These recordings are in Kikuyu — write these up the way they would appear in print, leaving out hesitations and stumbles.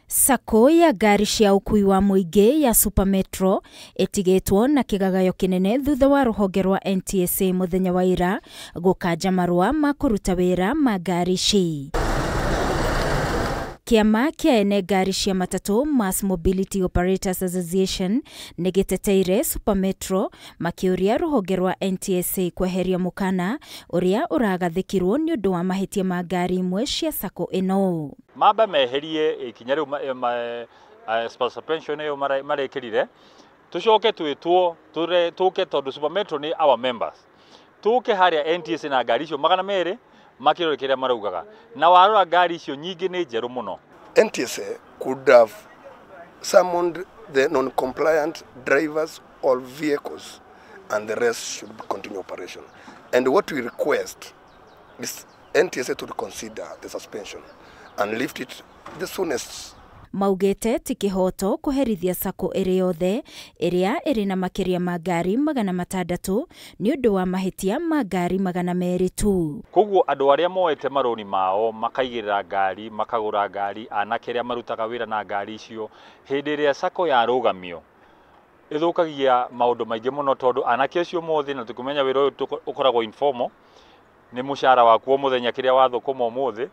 Sacco ya ngari cia ũkui wa mũingĩ ya Super Metro ĩtigĩtwo na kĩgagayo kĩnene thutha wa rũhonge rwa NTSA mũthenya wa ira gũkanja marũa ma kũruta wĩra ma ngari ici. Kĩama kĩa ene ngari cia matatũ Mass Mobility Operators Association nĩ gĩteteire Super Metro makĩũria rũhonge rwa NTSA kweheria mũkana ũrĩa ũragathĩkirwo nĩ ũndũ wa mahĩtia ma ngari imwe cia sacco ĩno. Mamba meherie ikinya rĩu suspension ĩyo marekĩrire, tũcoke twĩtwo tũke tondũ Super Metro nĩ our members, tũke harĩa NTSA na ngari icio 200 makĩrore kĩrĩa maraugaga, na warora ngari icio nyingĩ nĩ njerũ mũno. NTSA could have summoned the non-compliant drivers or vehicles and the rest should continue operation. And what we request is NTSA to reconsider the suspension and lift it the soonest. Maugĩte ti kĩhoto kũherithia sacco ĩrĩ yothe ĩrĩa ĩrĩ na makĩria ma ngari 600 nĩ ũndũ wa mahĩtia ma ngari 200 tu. Koguo andũ arĩa moete marũni mao makaigĩrĩra ngari, makagũra ngari, anake arĩa marutaga wĩra na ngari icio, hĩndĩ ĩrĩa sacco yarũgamio ĩthũkagia maũndũ maingĩ mũno, tondũ anake acio mothe na tũkĩmenya wĩra ũyũ ũkoragwo informal, nĩ mũcara waku o mũthenya kĩrĩa wathũkũma ũmũthĩ.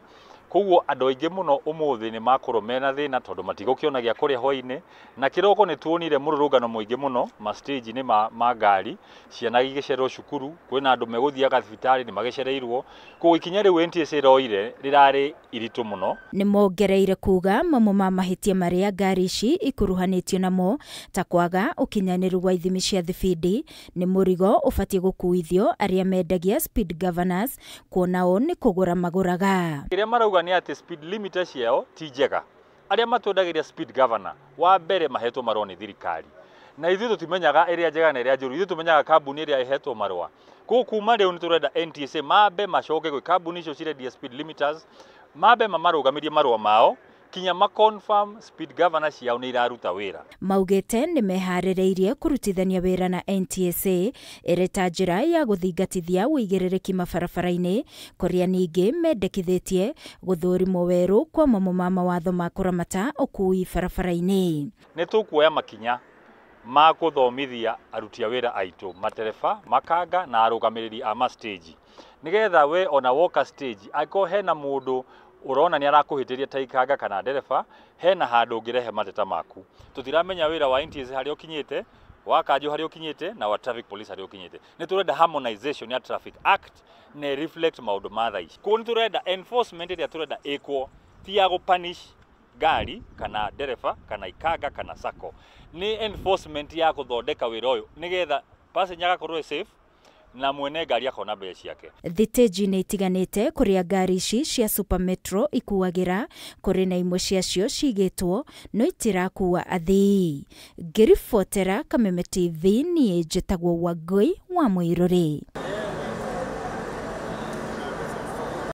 Koguo andũ aingĩ mũno ũmũthĩ nĩ makorwo mena thĩna tondũ matigũkĩona gĩa kũrĩa hwainĩ, na kĩroko nĩ tuonire mũrũrũngano mũingĩ mũno ma stage-inĩ ma ngari, ciana igĩcererwo cukuru, kwĩna andũ megũthiaga thibitarĩ nĩ magĩcereirwo. Koguo ikinya rĩu NTSA ĩroire rĩrarĩ iritũ mũno. Nĩ mongereire kuga mamwe ma mahĩtia marĩa ngari ici ikuruhanĩtio namo ta kwaga ũkinyanĩru wa ithimi cia thibindi, nĩ mũrigo ũbatiĩ gũkuithio arĩa mendagia speed governors kuona o nĩ kũgũra magũraga. Kĩrĩa marauga nĩ atĩ speed limiter ciao ti njega. Arĩa matwendagĩria speed governor wa mbere mahetwo marũa nĩ thirikari, na ithuĩ tũtimenyaga ĩrĩa njega na ĩrĩa njũru, ithuĩ tũmenyaga kambuni ĩrĩa ĩhetwo marũa. Koguo kuma rĩu nĩ tũrenda NTSA mambe macoke gwĩ kambuni icio cirendia speed limiters, mambe mamarũgamĩrie marũa mao kinya ma confirm speed governor ciao nĩ iraruta wĩra. Maugĩte nĩ meharĩrĩirie kũrutithania wĩra na NTSA ĩrĩ ta njĩra ya gũthingatithia ũigĩrĩrĩki mabarabara-inĩ, kũrĩa ningĩ mendekithĩtie gũthũrimwo werũ kwa mamwe ma mawatho ma kũramata ũkui barabara-inĩ. Nĩ tũkuoya makinya ma gũthomithia aruti a wĩra aitũ, matereba, makanga na arũgamĩrĩri a ma stage, nĩgetha we ona woka stage angĩkorwo hena mũndũ ũrona nĩ arakũhĩtĩria ta ikanga kana ndereba, hena handũ ũngĩrehe mateta maku. Tũtiramenya wĩra wa NTSA harĩa ũkinyĩte, wa kanjũ harĩa ũkinyĩte, na wa traffic police harĩa ũkinyĩte. Nĩ tũrenda harmonization ya Traffic Act na reflect maũndũ ma thaa ici. Koguo nĩ tũrenda enforcement ĩrĩa tũrenda ĩkwo ti ya gũpunish ngari kana ndereba kana ikanga kana sacco, nĩ enforcement ya gũthondeka wĩra ũyũ nĩgetha passenger agakorwo e safe na mwene ngari akona mbeca ciake. Thitĩnji nĩ itiganĩte kũrĩa ngari ici cia Super Metro ikuagĩra, kũrĩ na imwe ciacio cigĩtwo no itirakua athii. Ngĩribotera Kameme TV, niĩ njĩtagwo Wangũi wa Mũirũrĩ.